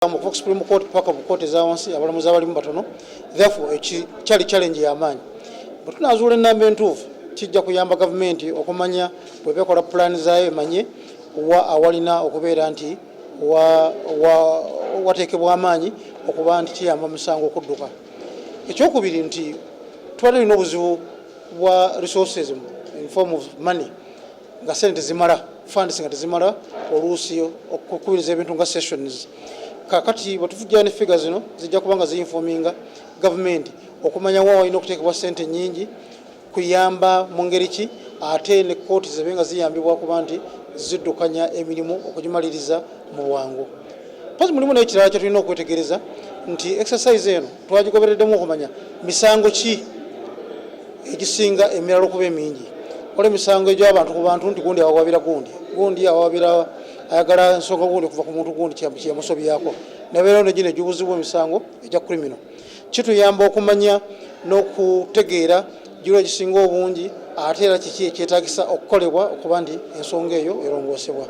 Okuva ku Supreme Court paka mu kooti ezawansi, abalamuzi abalimu batono. Therefore kyali challenge y'amaanyi. Bwe tunazuula enamba entuufu, kijja kuyamba gavumenti okumanya bweba ekola pulaani zaayo, emanye wa awalina okubeera nti wateekebwa amaanyi okuba nti kiyamba musango okudduka. Ekyokubiri nti tubadde tulina obuzibu bwa resources in form of money, nga sente tezimala, funds nga tezimala oluusi okukubiriza ebintu nga sessions. Kakati bwetuvujja ne figure zino, zijja kuba nga ziinforminga gavumenti okumanya wa walina okuteekebwa sente nyingi kuyamba mu ngeri ki, ate ne kooti zibe nga ziyambibwa kuba nti ziddukanya emirimu okugimaliriza mu bwangu. Pozi mulimu n'ekirala kyetulina okwetegereza nti exercise eno twagigobereddemu okumanya misango ki egisinga emirala okuba emingi. Waliwo emisango egy'abantu ku bantu, nti gundi awawabira gundi, gundi awawabira ayagala ensonga gundi okuva ku muntu gundi kyeyamusobyako, nabeerawo negino egibuzibwa emisango egya criminal. Kituyamba okumanya n'okutegeera giro egisinga obungi, ate era kiki ekyetagisa okukolebwa okuba nti ensonga eyo erongoosebwa.